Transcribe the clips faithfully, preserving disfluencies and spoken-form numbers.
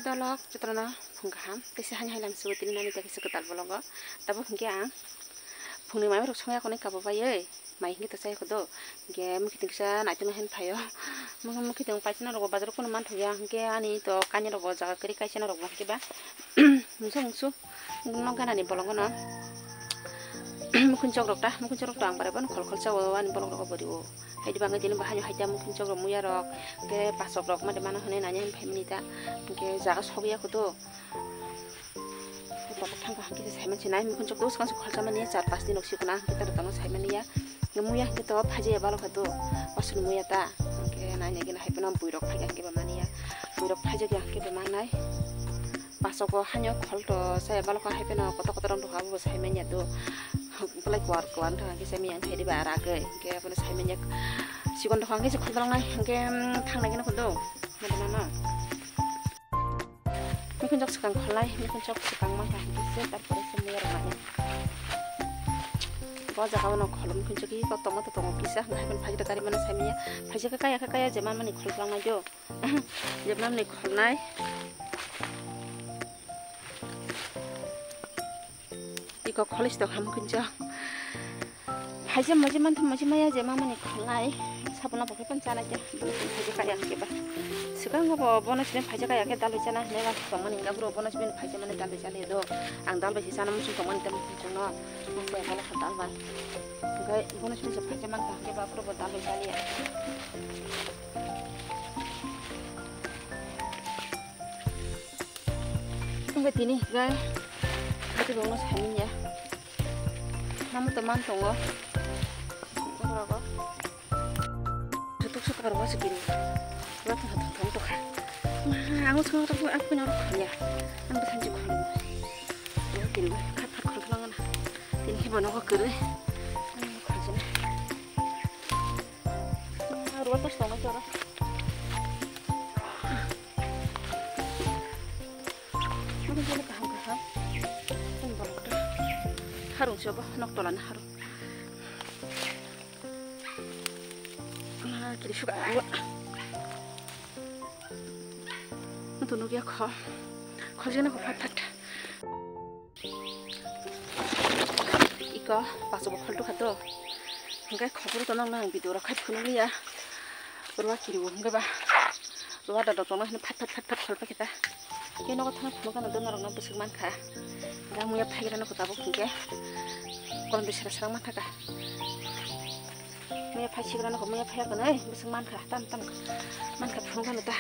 Dolok jotono phung kaham, teisa hani hai lam subo tini nani tei kisa kwtal vlog o. Tabuk hinkhe ang phungni mai rok songya konwi kabo bai oi, mai hinkhe to chai kho do. Hinkhe mukhitung kisa naitugna hin phaio. Mukhitung paisana rok bo bazar o kunu manthokya, hinkhe ani to kainwi rok bo jaga kwrwi kaisana rok bo hinkhe ba mungsa mungsu. Nok ganani bolongo no mukhunchok rok ta, mukhunchok rok to ang barai bono khol khol chao, ani bolong rok bori o. Haidi bagwi tini bo haino haita mukhunchok rok, muya rok, tei pasok rok mate mano hwnwi nani hwnwi phaimani ta. Hinkhe jaga sogwi ya kho to. Tabuk thangkha hinkhe saiman sinai mukhunchok to swkang swkang kholsa mani char pas din rok sikuna hinkhe ta rok tamo saimani ya. Muya hinkhe to phaijaya balo kha to, wasuni muya ta. Hinkhe nai nai gina hai phano bui rok phaikha hinkhe ba mani ya. Bui rok phaijak ya hinkhe ba manai. Pasok bo haino khol to saya balo kha hai phano kotor kotor wng tongkha, abo bo sai manya do. Belai kuar kuar wng tongkha kisa miyang thai riba ara khe, hinkhe abono sai manya. Sikon tongkha hinkhe se khol tolong nai hinkhe, mm, thang nai gino kho do. Mada mano. Mikhunsok swkang kholnai, mikhunsok swkang mankha hinkhe se tarpore se muya rok manya. Bo jaga o no khol mikhunsok hi kotor moto tongo kisa, hinkhe hai phano phaikhe to gari mano sai manya. Phaisa khe kaya khe kaya je manmani khol tolong nai do. Jebla mani kholnai. Iko kholis to ham kunjo. Phaisa moje mantha moje maya je mamani kholnai. Sabuna bo khe pan chanai ja. Phaisa kaya khe ba. Swkang bo bono sini phaisa kaya khe dalwi chana hinwi ba tongmani ga bro bono sini phaisa mani dalwi chali do. Ang dalwi si chana musung tongmani tam chungno. Masa ya kala dal bai. Gai bono sini phaisa mantha khe ba bro dalwi chali ya. Wngkha tini hinkhe hati rokno saimanya. Namo to man tongo. Orogo. Sotok sotok orogo se kiri. Oro thong thong thong tokha. Ma, ang song thong thong aku nyoro khanya. Ang besan je kholu. Oro kiri khat khat khol khol ngana. Tini hibo nogo kiri. Ang khajana. Ruwa tas tongo jora. Mungkin jora kaham kaham. Ini balok dah. Harung coba nok tolan harung. Ah, kiri suka ruwa. Untuk nukya kho. Kho jena kho phat phat. Iko paso bo kholtu kha to. Hingke khopor to nang nang video rok khai phunu liya. Ruwa kiri bo hingke ba. Ruwa da dotong no phat phat phat phat khol pakhe ta. Ke nogo thang phunu kana dona rok no bwswk man kha. Ga muya phai gra no kho tabuk hingke. Kolom bisara sarang man thaka. Muya phai sigra no kho muya phai kana bwswk man kha tam tam man kha phunu kana ta.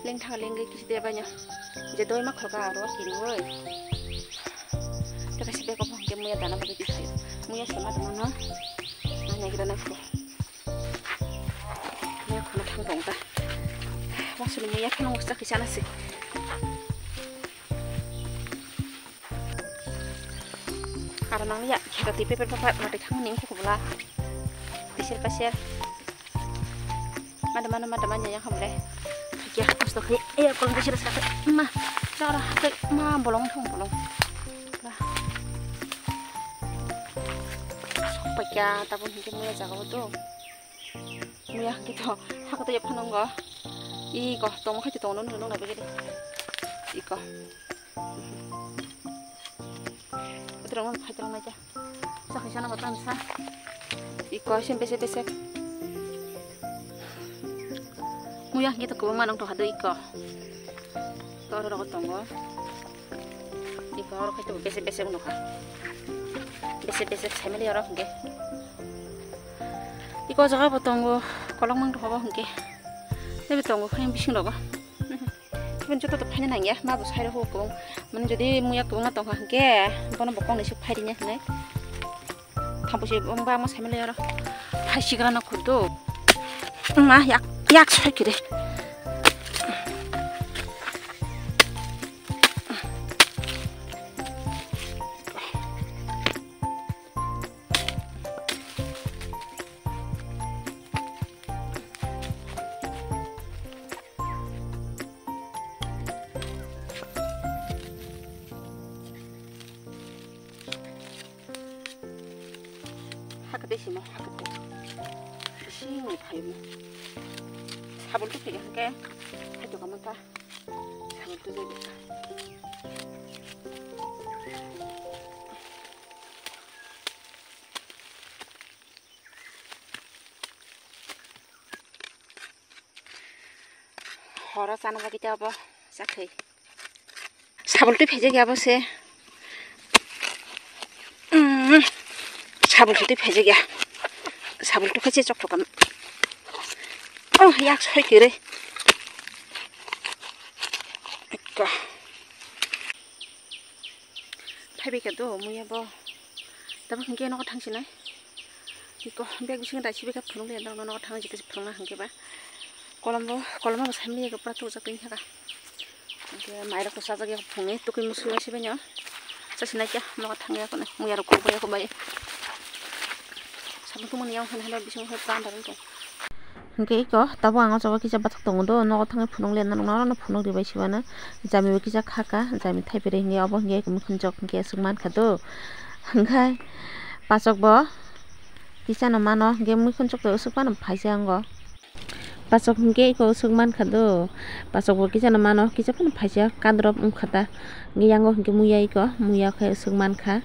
Leng thang leng gai kisi de banya. Je doi ma khorka aro kiri woi. Taka si beko phang ke muya dana bagi kisi. Muya sama teman no. Mana kita nak ko. Muya khona thang dong ta. Wasu muya khona wasta kisa nasi. Aro nang ya, kita tipe pe pa mati thang ning ko bla. Pisir pasir. Mada mana mada manya yang hamle. Ya, mesti ke. Eh, kalau bisa rasa ma. Cara ke ma bolong thong bolong. Lah. Sok pakya tabun hingke muya jaga tu. Muya hingke to. Hak to ya phanongo. Iko tong khai tong no no na begede. Iko. Ito rong khai tong na ja. Sa khai sana batan sa. Iko sem bese bese. Muya hingke to kubung manong to hado iko. Toro rogo tongo. Iko oro khai to bese bese uno kha. Bese bese family oro hingke. Iko jaga bo tongo kolong mang to hobo hingke. Tebe tongo khai bising rogo. Iben joto to phaina nangya, ma bo sai rok kubung. Mane jodi muya kubung ma tongkha hwnkhe, bono bo kok ni se phai rwnya hwnwi. Thambo se wngba ma sai manlai oro. Phai sigra no khudu. Wngma yak, yak sai kiri. Hakete simo, hakete. Sini phaimo. Sabun tu tiga ke. Itu kamu ta. Horo chana bagwi ta obo chakhwi. Sabul twi phaijak ya bo se. Umm, sabul twi phaijak ya. Sabul twi khaise chok thokam. Oh, yak soi kiri. Ekka. Phaibai khe do muya bo. Tabuk hinkhe nogo thangsinai. Iko bag bisingo dai sibikhe phunukliya norokno nogo thangwi jikhe phunukna hinkhe ba. Kolombo, kolombo bo saimanya pura tubujak tongwi thaka. Hinkhe mairok to chajak ya phungwi tukui musui bai sibaino. Chasinai khe nogo thangya khwnai muya rok kubui ya khwnai. Sabuk tongmani yang khwnai hwnba bisingo pura andar wngkha. Hinkhe iko tabuk ang o jaga kisa bathak tongo do, nogo thangwi phunukliya norokno orono phunukribai sibana. Jamibo kisa khaka, jami thaibrwi hinkhe obo hinkhe muikhunjok hinkhe aswk mankha do. Hinkhe pachokbo kisano mano hinkhe muikhunjokto aswk phano phaisa wngo. Pachok hinkhe iko aswk mankha do, pachokbo kisano mano kisa phano phaisa kadrop wngkha ta. Hinkhe yango hinkhe muya iko, muya khe aswk mankha.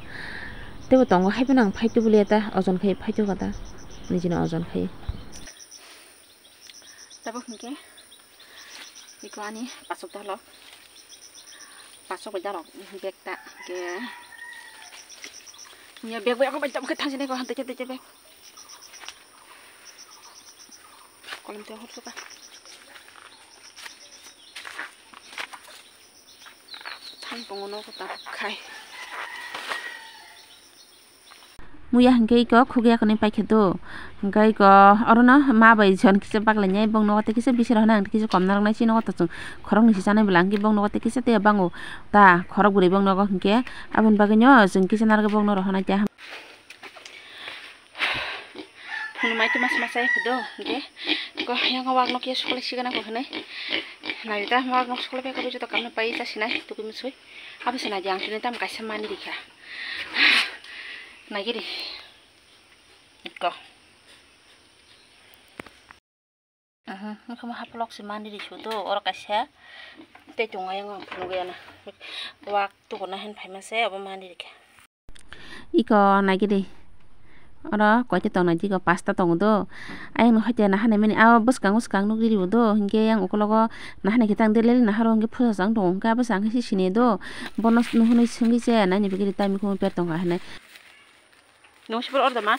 Teibo tongo haiphano ang phai tubuliya ta, ojon khai phai tuka ta, nijini ojon khai. Tabuk hinkhe iko ani pachok dalok, pachok bai dalok bag ta hinkhe ya bag bai ako bai tabuk khe thangsinai ko hamtwi khe tei bag kolom tei hor suka thang tongo nogo tabuk khai. Muya hinkhe iko khukya kwnwi paikha do. Hinkhe iko orono ma bai jon kisa baklainai, bongno watwi kisa bisi rohornai, ang kisa kom narwknai, chini o to chwng khoroknwi se chanai bwla, hinkhe bongno watwi kisa tei bango ta khorok bwrwi bongnogo, hinkhe aboni bagwino chwng kisa narwgwi bongno rohornai ta. Phunukmai twi masa masa ya do, hinkhe iko yang wak nok ya suklai sigana ko hinwi. Nai ta wak nok suklai pai kabo joto kamno pai chasinai tukui musui. Abo se nai di ang tini tam kaisa mani rikha. Nagiri. Iko. Aha, nukha ma haplok se mani ri sudo, oro kaisa tei tongo ayang ang phunugwi ana. Wak tubuna hin phaima se abo mani rikha. Iko nagiri. Oro koita tong nai di, iko pasta tongo do. Ayang no hoite nahanai mani, abo bwskang bwskang nukri rio do. Hinkhe yang ukologo nahanai khe tang delele naharo hinkhe phusa chang tongo. Hinkhe abo se ang khe sini do. Bono nuhunwi swngwi se naini bagwi ri tai mikhumu per tongkha hinwi. Nung sipor order ma?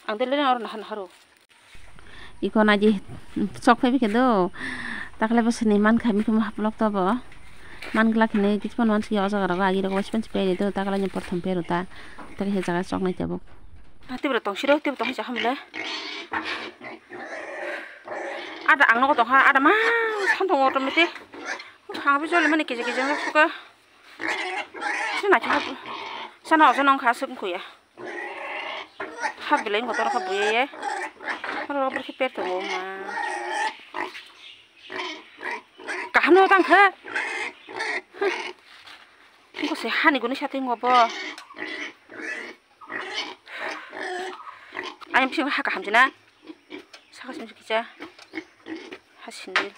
Ang delele oro nahan haro. Iko naidi sok phai bikhe do. Takle bwswkni mankha mikhumu haplok to bo. Manglak hinwi kichipon wansi o jaga rogo agi rogo waispan si peri do. Takle ni prothom peru ta. Takle he jaga sok nai tabuk. Tibra tong siro tibra tong sa hamle. Ada ang nogo tongkha ada ma san tongo automatic. Ang bi jole mani kiji kiji wng suka. Sina khe hap sana ojo nong kha aswk wngkhuya. Hap belai wngkha toro kha buya ye. Oro bwrwi khe per tongo ma. Kaham no tang kha. Wngkha se hani guni sati wngkha bo. Ayang bisingo ha kaham se na. Saka simi kisa ha sindi.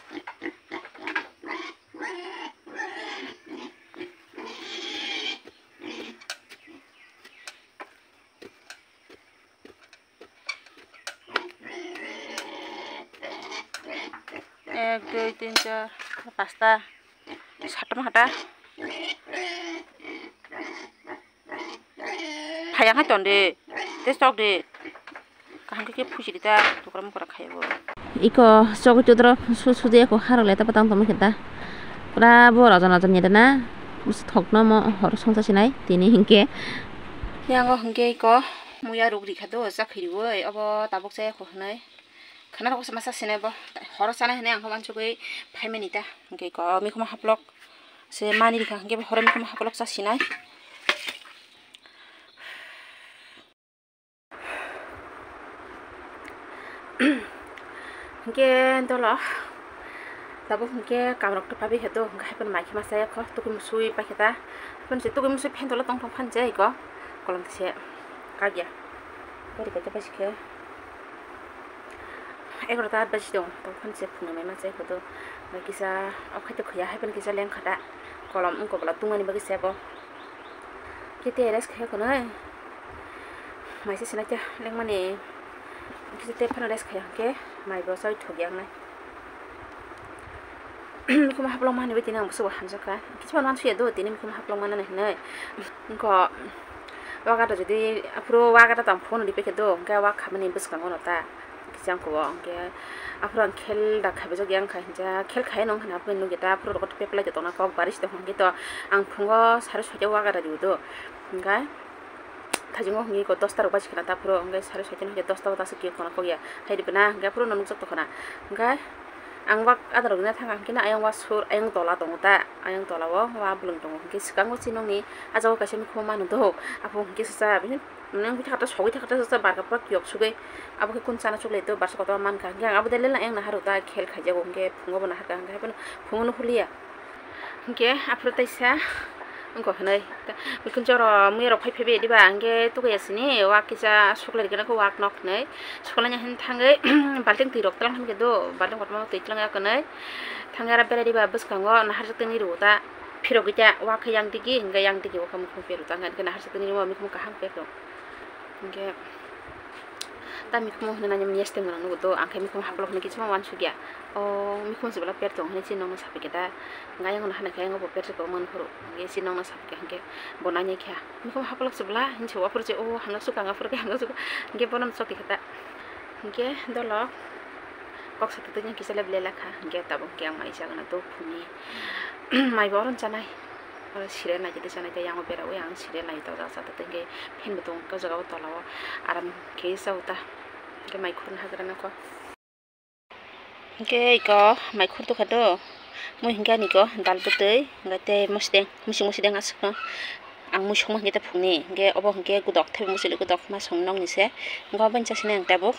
Ek, dui, tin, char, pasta, satta, hata. Phaiya khai ton de, tei chok de. Kaham khe khe phusi di ta, tukra mukra khai bo. Iko chogwi todro su sudi ako harok le ta patang tongma khe ta. Pura bo rajan rajan ya na. Bwswk thokno mo hor songcha sinai tini hinkhe. Yango hinkhe iko muya ruk rikha do, cha khiriwi obo tabuk cha yakho hinwi. Khana rok masa sinai bo horo chanai hinwi ang khe uansugwi phaimani ta. Hinkhe iko mikhumu haplok se mani rikha hinkhe bo horo mikhumu haplok cha sinai. Hinkhe dolo tabuk hinkhe kamrok tongphabi khe do, hinkhe haikhe mai khe masa yakho tukui musui paikhe ta. Haikhe se tukui musui phan dolo tongthok phan je iko kolom se kagya. Bari khe paisi khe. Egarota baji tong, tongphani se phunuknwi ma chai koto. Bai kisa, o khaito khuya hai phano kisa lengkha da. Kolom wngkha bwla tungmani bagwi se bo. Kete rest khaiya khwnwi. Mai se sinai khe lengmani. Kisa te phano rest khaiya hwnkhe mai bo chai thokya wngnai. Mikhumu haplokma hinwi tini ang bwswk bo hamjakha. Kisa phano uansukya do tini mikhumu haplokma nani hinwi. Wngkha. Wak gata jodi aphuru wak gata tong phone riphaikhe do, hwnkhe wak khamani bwskango no ta. Kisa wngkha-o, hwnkhe aphuru ang khel da khaibajak yang kha hinjak, khel khai nung hwnwi aphuru nukya ta, aphuru rokot peplai tongna kok bari si tongkha, hwnkhe to ang phungo sare soita wak gata riwi do, hwnkhe thajingo hwnkhe iko dosta rok bachikha na ta aphuru, hwnkhe sare soita ni hwnkhe dosta o ta aswk kok tongna kok ya, hai ripana hwnkhe aphuru no nukjak tongkha na, hwnkhe. Ang wak adar rok rina thang kha, hwnkhe ayang wasur, ayang tola tongo ta, ayang tola o wa bwlwng tongo, hwnkhe swkango chini nokni ah jaga o kaisa mikhumu manu do, abo hwnkhe swsa, bini, nang bwtha khe sogwi thakha, swsa barka pura kiyok sugwi, abo khe kunu chana chuklai do, barsa kotor mankha, hwnkhe ang abo de lela ayang naharw ta, khel khaijago, hwnkhe phungo bo naharkha, hwnkhe hai phano phungo no huliya. Hwnkhe aphuru teisa wngkha hwnwi, mikhumu jora muiya rok phai phaibai diba, hwnkhe tukya sini wak kisa suklai rwgwna khe wak nok hwnwi suklaina hwnwi thangwi balting twi rok twlang hwnkhe do, balting kotorma twi twlang ya hwnwi thangwi aro berai diba bwskango naharjak tini rwo ta phirogwi ta wak khe yang digi hwnkhe yang digi o khe mikhumu phirwi ta hwnkhe naharjak tini rwo mikhumu kaham phirwi. Hwnkhe ta mikhumu hwnwi nani yes tei mwnang nugo do, ang khe mikhumu haplok hwnwi kisa uansukya. O mikhumu se bwla per tong hwnwi chini nokno sapikha da. Hwnkhe ayang no hana khe ayang bo per se kok man phuru. Hwnkhe chini nokno sapikha hwnkhe bo nani kha. Mikhumu haplok se bwla hinwi se uaphuru se o hamjak sukha ang aphuru khe hamjak sukha. Hwnkhe bono chokti kha da. Hwnkhe dolo kok sa twi twi kisa le belai lakha. Hwnkhe tabuk hwnkhe ang mai chagana do phunukni. Mai bo oro chanai. Oro serial naitwi twi chanai tei yang o bera ui ang serial nai tongo jasa twi hwnkhe fan bo tongo o jaga o tola o aram khe sa o ta hwnkhe mai khurna hagra nokho hwnkhe iko mai khur tokha do mui hwnkhe ani ko dal bwtwi hwnkhe tei mosdeng musuk musuk deng aswk no ang mui songma hwnkhe tei phunukni hwnkhe obo hwnkhe godok thaibo musuk godok ma song nokni se hwnkhe obo chasini ang tabuk.